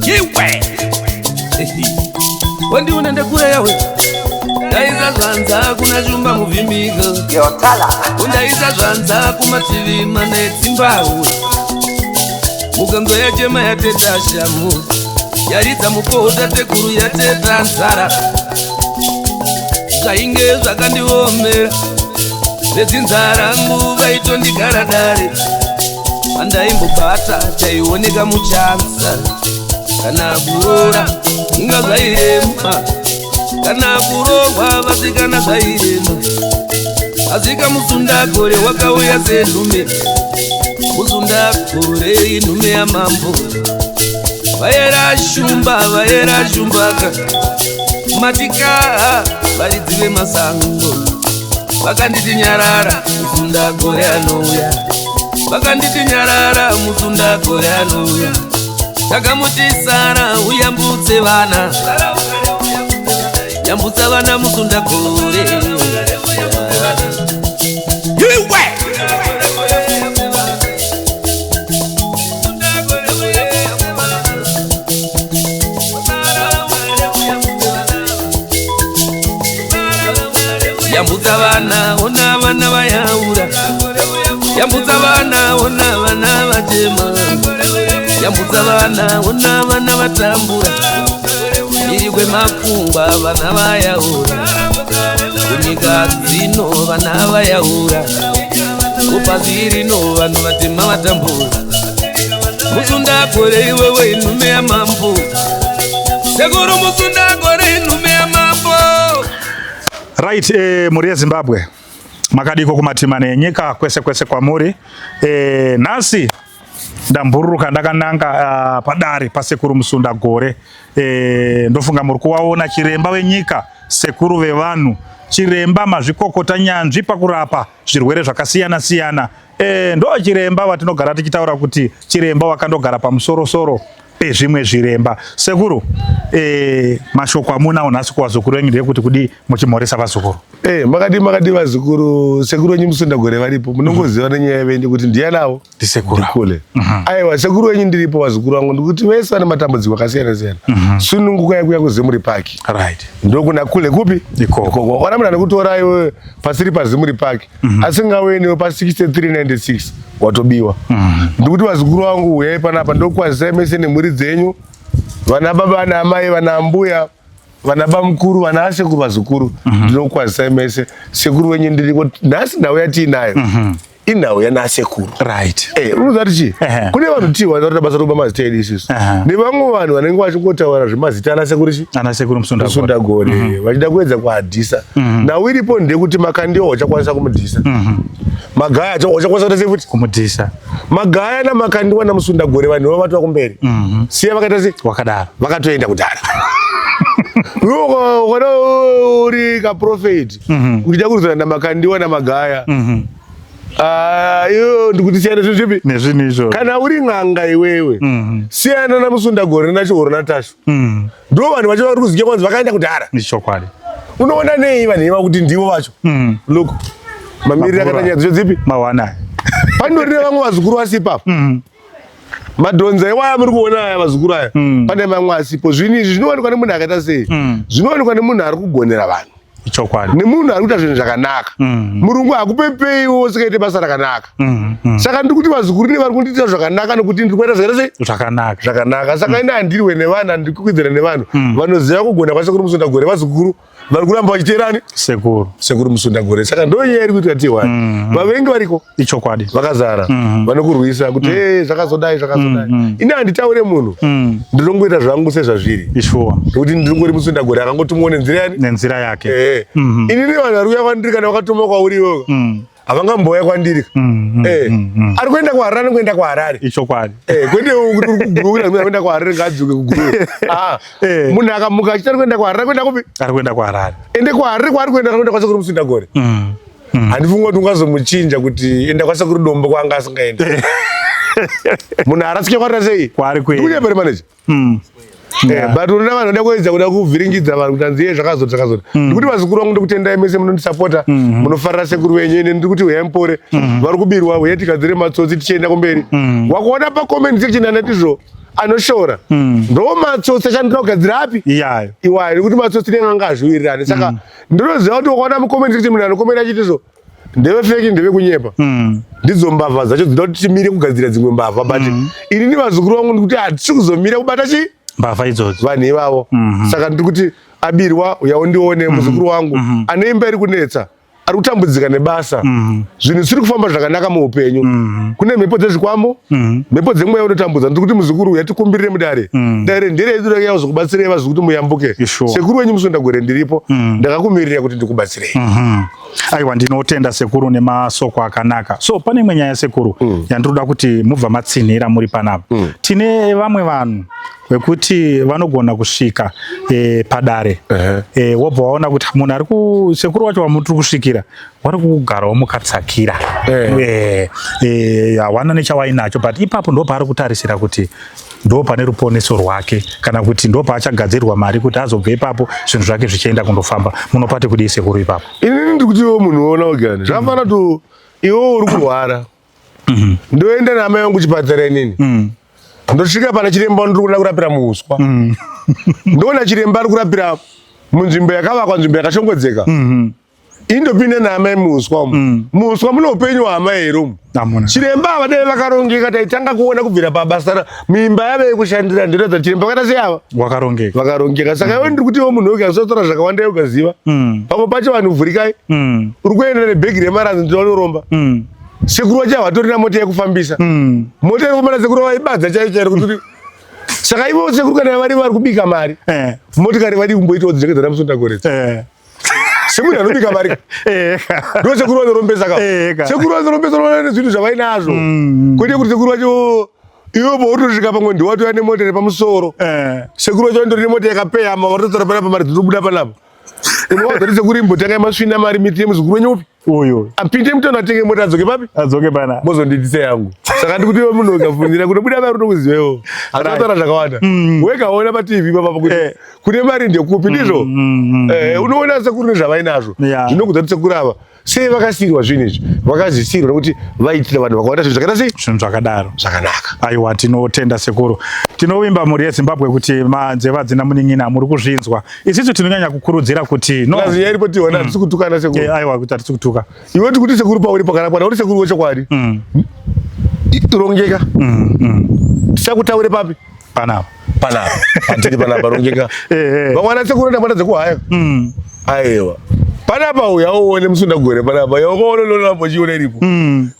Iwe wandiona ndakura yawe ndaisa zvanza kuna shumba muvhimika undaisa zvanza kumativi mana edzimbahwe mukanzwa yachema yateta shamu yaridza mukota tekuru yateta nzara zvainge zvakandiomera vedzinza rangu vaitondigara dare pandaimbobata chaioneka muchanza kana kuroora inga zvairema kana kurohwa vasikana zvairema asika musundagore wakauya senhume musundagore inhume yamambo vayera shumba vayera shumbaka matika varidzi vemasango vakanditi nyarara musundagore anouya vakanditi nyarara musundagore anouya takamuti sara uyambutse vana yambutsa vana musundagore iwe Yambutsa vana ona vana vayaura Yambutsa vana ona vana vachema Yambutsa vana ona vana vatambura Iri kwemakungwa vana vayaura Kunyika dzino vana vayaura Kupasi rino vanhu vatema vatambura Musundagore iwewe inhume yamambo Sekuru Musundagore inhume yamambo Right, mhuri yeZimbabwe makadiko kumatima nenyika kwese kwese kwamuri. Nhasi ndambururuka ndakananga padare pasekuru Musundagore. Ndofunga muri kuvaona chiremba wenyika, sekuru vevanhu, chiremba mazvikokota, nyanzvi pakurapa zvirwere zvakasiyana siyana. Ndo chiremba vatinogara tichitaura kuti chiremba wakandogara pamusoro soro pezvimwe zviremba. Sekuru, mashoko amunawo nhasi kuvazukuru venyu ndeyekuti kudii muchimhoresa vazukuru? Makadii makadii vazukuru, sekuru wenyu Musundagore varipo, munongoziva nenyaya venyu kuti ndiyanavo Ndisekuru. Ndikule. Aiwa sekuru wenyu ndiripo vazukuru vangu, ndikuti vese vane matambudziko akasiyana siyana. Sunungukai kuya kuZimuri Park. Ndokuna kule kupi? Ikoko. Wakaona munhu anokutora iwe pasiri paZimuri Park. Asingauye newe pa 6396 watobiwa. Ndikuti vazukuru vangu huyai panapa ndokwazisai mese nemhuri dzenyu. Vana baba vana amai vana ambuya vana bamukuru vana asekuru vazukuru. Ndinokwazisai mese. Sekuru wenyu ndiriko nhasi nhau yatiinayo. Inhau yanasekuru. Unoziva kuti chii? Kune vanhu tii vanoita basa rekuba mazita edu isusu. Nevamwe vanhu vanenge vachingotaura zvemazita anasekuru chii? Anasekuru Musundagore. Musundagore. Vachida kuedza kuadhisa. Nhau iripo ndeyekuti Makandiwa uchakwanisa kumudhisa. Magaya uchakwanisa kuita sei futi? Kumudhisa. Magaya naMakandiwa naMusundagore vanhu ivavo vatova kumberi. Siya vakaita sei? Wakadaro. Vakatoenda kudhara. Iwe ukaona uri kaprofeti uchida kurwisana naMakandiwa naMagaya. Iyo ndikuti siyana zvinhu zvipi? Nezvinhu izvo. Kana uri n'anga iwewe, siyana naMusundagore naChihoro naTashu. Ndo vanhu vacho vari kuziva kwanzi vakaenda kudhara. Ichokwadi. Unoona nei vanhu ivava kuti ndivo vacho? Look, mamiriro akaita nyaya dzacho dzipi? Mawana. Pandori nevamwe vazukuru vasipo apa. Madhonza iwaya muri kuona aya vazukuru aya. Pane mamwe asipo. Zvinhu izvi zvinowanikwa nemunhu akaita sei? Zvinowanikwa nemunhu ari kugonera vanhu. Ichokwadi. Nemunhu ari kuita zvinhu zvakanaka. Murungu hakupepeiwo usikaite basa rakanaka. Saka ndiri kuti vazukuru ne vari kundiitira zvakanaka nekuti ndiri kuita zvakaita sei? Zvakanaka. Zvakanaka. Saka ini handirwe nevanhu, handiri kukwikwidzana nevanhu. Vanoziva kugona kwasekuru Musundagore vazukuru vari kuramba vachiteerani? Sekuru. Sekuru Musundagore. Saka ndo nyaya iri kuitika tiwani. Vavengi variko. Ichokwadi. Vakazara. Vanokurwisa kuti zvakazodai zvakazodai. Ini handitaure munhu. Ndinongoita zvangu sezvazviri. Ishuwa. Nekuti ndinongori Musundagore akangotumwa nenzira yani? Nenzira yake. Inini vanhu vari kuuya kwandiri kana vakatumwa kwauri iwewe. Havangambouya kwandiri. Ari kuenda kuHarare anokuenda kuHarare. Ichokwadi. Kwete kuti uri kuGuruve kana kuenda kuHarare ngaadzoke kuGuruve. Munhu akamuka achiti ari kuenda kuHarare kuenda kupi? Ari kuenda kuHarare. Ende kuHarare kwaari kuenda ari kuenda kwasekuru Musundagore. Handifungi kuti ungazomuchinja kuti enda kwasekuru Dombo kwaanga asingaendi. Munhu haarasike kwaari sei? Kwaari kuenda. Ndikunyepere manager. Eh, but unoona vanhu vanoda kuedza kuda kuvhiringidza vanhu kuti hanzi iye zvakazoti zvakazoti. Ndikuti vazukuru vangu ndokutendai mese munondisapota, munofarira sekuru venyu ine ndiri kuti huyai mupore. Vari kubirwa huyai tigadzire matsotsi tichienda kumberi. Wakuona pa comment section anatizvo anoshora. Ndo matsotsi achandira kugadzira api? Iyayo. Iwayo nekuti matsotsi nen'anga hazviwirirani. Saka ndinoziva kuti wakaona mu comment section munhu anokomenda achitizvo ndevefeki ndevekunyepa ndidzo mbavha dzacho dzinoda kuti timire kugadzira dzimwe mbavha but inini vazukuru vangu ndikuti hatisi kuzomira kubata chi mbavha idzodzo vanhu ivavo saka ndiri kuti abirwa uya undione muzukuru wangu ane imba iri kunetsa ari kutambudzika nebasa zvinhu zvisiri kufamba zvakanaka muupenyu kune mhepo dzezvikwambo mhepo dzemweya unotambudza ndiri kuti muzukuru uya tikumbirire mudare dare nderedu rakauya kuzokubatsirei vazukuru kuti muyambuke Sure. sekuru wenyu musundagore ndiripo ndakakumirira kuti ndikubatsirei Aiwa, ndinotenda sekuru nemasoko akanaka. So pane imwe nyaya sekuru yandinoda kuti mubva matsinhira muri panapa. Tine vamwe vanhu vekuti vanogona kusvika padare wobva waona kuti munhu ari ku sekuru wacho wamutiri kusvikira wari kugarawo mukatsakira hawana nechawainacho, but ipapo ndo paari kutarisira kuti ndo pane ruponeso rwake kana kuti ndo paachagadzirwa mari kuti azobve ipapo zvinhu zvake zvichienda kundofamba. Munopati kudii sekuru ipapo? Inini ndiri kuti iwe munhu woona ogani zvakafanana kuti iwe uri kurwara, ndoenda naamai vangu kuchipatara inini, ndosvika pana chiremba ndiri kuda kurapira muuswa, ndoona chiremba ari kurapira munzvimbo yakavakwa, nzvimbo yakashongedzeka. Indopinda naamai muuswa umu, muuswa mune upenyu hwaamai here umu? Hamuna. Chiremba ava dai vakarongeka taitanga kuona kubvira pabasa mimba yave yekushandira ndiratidza chiremba vakaita sei ava? Wakarongeka. Vakarongeka. Saka iwe ndiri kuti iwe munhu wega usatora zvakawanda iwe ukaziva pamwe pacho vanhu vhurikai. Uri kuenda nebhegi remaranzi ndinonoromba, sekuru wacho havatorina mota yekufambisa. Mota yekufamba nasekuru vaibadza chaiyo chaiyo kuti saka ivo sekuru kana vari kubika mari motikari vadii kumboitawo dzinenge dzanamusondagoredza semunhu anobika mari? Ndo sekuru vanorombesa ka. Ka. Sekuru vanorombesa vanoona nezvinhu zvavainazvo, kwete kuti sekuru vacho iwe pautosvika pamwe ndiwatouya nemota nepamusoro. Sekuru vacho vandori nemota yakapeyama, vatotora panapa mari dzinobuda panapa. Unowadza kuti sekuru imbotanga masvina mari miti yemuzukuru wenyu upi uyu apinde mutano atenge mota adzoke papi? Adzoke pana. Mozondiitisa yangu. Saka ndikuti iwe munhu ukafungira kunobuda mari unokuzivewo hatataura zvakawanda. Wekaona paTV papapa kuti kune mari ndekupi ndizvo. Unoona sekuru nezvavainazvo zvinokudza kuti sekuru ava sei vakasiyirwa zvinhu izvi. Vakazvisiyirwa nekuti vaitira vanhu vakawanda zvinhu zvakaita sei? Zvinhu zvakadaro. Zvakanaka. Aiwa, tinotenda sekuru. Tinovimba mhuri yeZimbabwe kuti manzeva dzina munin'ina muri kuzvinzwa. Isusu tinonyanya kukurudzira kuti no. Ngazi nyaya iripo tiona hatisi kutukana sekuru. Aiwa, kuti hatisi kutuka. Iwe tikuti sekuru pauri pakanaka uri sekuru wechokwadi. Rongeka. Tichakutaure papi? Panapa. Panapa. Patiri panapa rongeka. Vamwana sekuru ndamwana dzekuhaya. Aiwa. Panapa uya uone musundagore panapa. Yaukaona unoona uchiona iripo.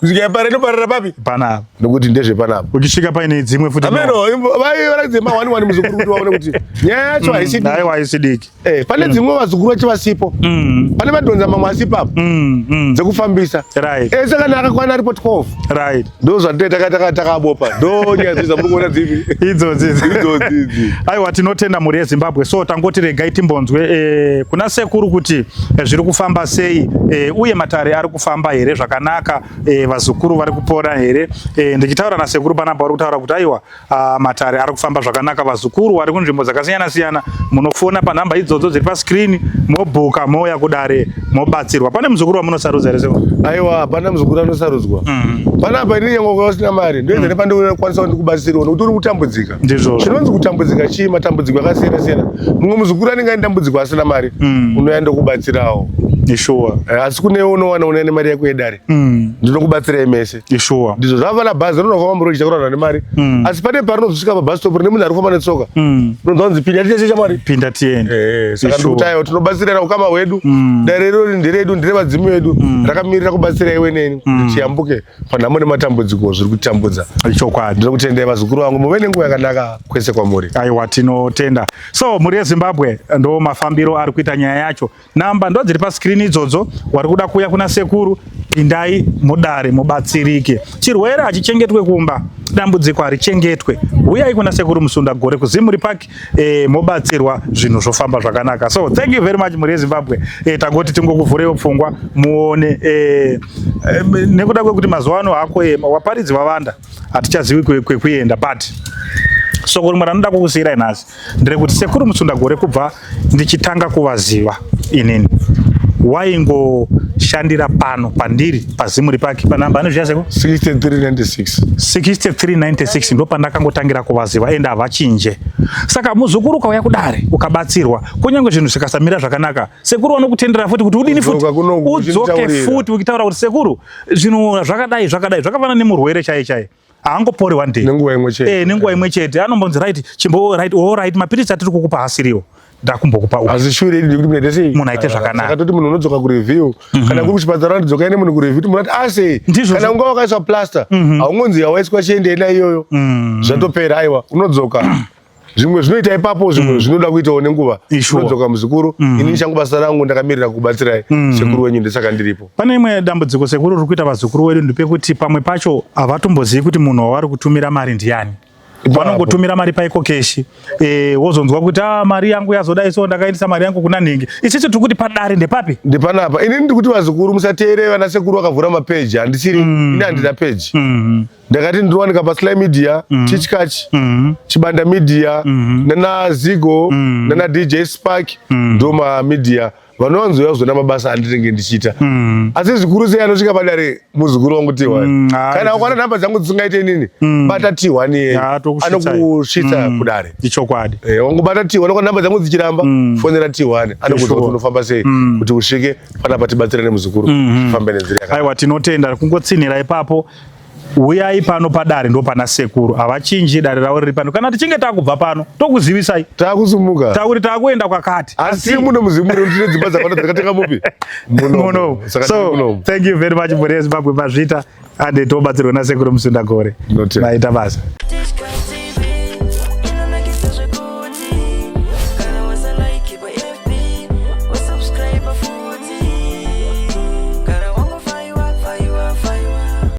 Kusvika yapara inoparara papi? Panapa. Nokuti ndezvepanapa. Uchisvika paine dzimwe futi. Ameno vaivaratidze ma 1 1 muzukuru kuti vaone kuti nyaya yacho haisi diki. Aiwa, haisi diki. Pane dzimwe vazukuru vacho vasipo. Pane madhonza mamwe asipo apo. Dzekufambisa. Ese kana akakwana aripo 12. Ndo zvatinoita takabopa. Ndo nyaya dzidza muri kuona dzipi. Idzodzi. Idzodzi idzi. Aiwa, tinotenda mhuri yeZimbabwe. So tangoti regai timbonzwe kuna sekuru kuti zviri kufamba sei, uye matare ari kufamba here zvakanaka, vazukuru vari kupora here. Ndichitaura nasekuru panapa vari kutaura kuti aiwa, matare ari kufamba zvakanaka, vazukuru vari kunzvimbo dzakasiyana siyana munofona panhamba idzodzo dziri paskirini mobhuka mouya kudare mobatsirwa. Pane muzukuru wamunosarudza here sekuru? Aiwa, hapana muzukuru anosarudzwa. Panapa inini nyange ukava usina mari ndoedza nepandinokwanisa kuti ndikubatsirewo nekuti uri kutambudzika. Ndizvozvo. Chinonzi kutambudzika chii? Matambudziko akasiyana siyana. Mumwe muzukuru anenge aine dambudziko asina mari, unouya ndokubatsirawo. Ishuwa. Asi kunewo unowana unouya nemari yako yedare, ndinokubatsirai mese. Ishuwa. Ndizvo zvavana bhazi rinofamba muroad chakurana nemari, asi pane parinozosvika pabus stop rine munhu ari kufamba netsoka, unonzwa kunzi pinda tichese chamwari. Pinda tiende. Saka ndikuti aiwa, tinobatsirana ukama hwedu. Dare irori nderedu, nderevadzimu vedu, rakamirira kubatsira iwe neni kuti tiyambuke panhamo nematambudziko zviri kutambudza. Chokwadi. Ndinokutendai vazukuru vangu, muve nenguva yakanaka kwese kwamuri. Aiwa, tinotenda. So mhuri yeZimbabwe, ndo mafambiro ari kuita nyaya yacho. Namba ndo dziri paskirini idzodzo. Wari kuda kuuya kuna sekuru, pindai mudare mubatsirike. Chirwere hachichengetwe kumba, dambudziko harichengetwe. Uyai kuna sekuru Musundagore kuZimuri Park, mobatsirwa, zvinhu zvofamba zvakanaka. So thank you very much mhuri yeZimbabwe. Tangoti tingokuvhureiwo pfungwa muone, nekuda kwekuti mazuva ano hako waparidzi vawanda, hatichazivi kwekuenda, but Soko rimwe ranoda kukusiyirai nhasi nderekuti Sekuru Musundagore kubva ndichitanga kuvaziva inini waingoshandira pano pandiri paZimuri Park panhamba anozviya seko 6396 6396 ndo pandakangotangira kuvaziva ende havachinje. Saka muzukuru ukauya kudare ukabatsirwa, kunyange zvinhu zvikasamira zvakanaka, sekuru vanokutendera futi kuti udini futi udzoke futi ukitaura kuti sekuru zvinhu zvakadai zvakadai, zvakafanana nemurwere chaiye chaiye haangopori one day nenguva imwe chete eh, nenguva imwe chete anombonzi right chimbo right all right mapiritsi atiri kukupa asiriwo ndakumbokupa uyu asi shure idi kuti munoite sei munhu aite zvakanaka saka toti munhu unodzoka kureview mm -hmm. kana kuri kuchipatara vanodzoka ine munhu kureview kuti munhu ati asei ah, kana unga wakaiswa plaster mm -hmm. haungonzi yawaiswa chiende ina iyoyo mm -hmm. zvatopera aiwa unodzoka zvimwe zvinoita ipapo zvimwe mm. zvinoda kuitawo nenguva unodzoka muzukuru mm. ini changu basa rangu ndakamirira kubatsirai mm. sekuru wenyu ndisaka ndiripo pane imwe dambudziko sekuru riri kuita vazukuru wedu ndepekuti pamwe pacho havatombozivi kuti munhu wavari kutumira mari ndiyani vanongotumira mari paikokeshi e, wozonzwa kuti ah, mari yangu yazodai so ndakaendesa mari yangu kuna nhingi isisi tiri kuti padare ndepapi ndepanapa inini ndiri kuti vazukuru musateere vana sekuru vakavhura mapeji handisiri mm. ini handina peji mm. ndakati ndinowanika pasly media mm. tichkach mm. chibanda media mm. nana zigo mm. nana dj spark mm. ndo mamedia vanowanzouya kuzoona mabasa andinenge ndichiita mm. asi zvikuru sei anosvika padare muzukuru wangu t1 mm, kana ukwana nhamba dzangu dzisingaite inini mm. bata t1 iye anokusvitsa mm. kudare ichokwadi eh, wangobata t1 ukwana nhamba dzangu dzichiramba mm. fonera t1 anokuudza kuti unofamba sei mm. kuti usvike panapa tibatsirane muzukuru mm -hmm. fambe nenzira yakanaka aiwa tinotenda kungotsinhira ipapo Huyai pano padare ndopana sekuru havachinji dare ravo riri pano kana tichinge takubva pano tokuzivisai takusumuka takuti takuenda kwakati asi muno muzimu tine dzimba dzakawanda dzakatenga mupi muno so thank you very much mhuri yezimbabwe mazvita ande tobatsirwa nasekuru Musundagore maita basa.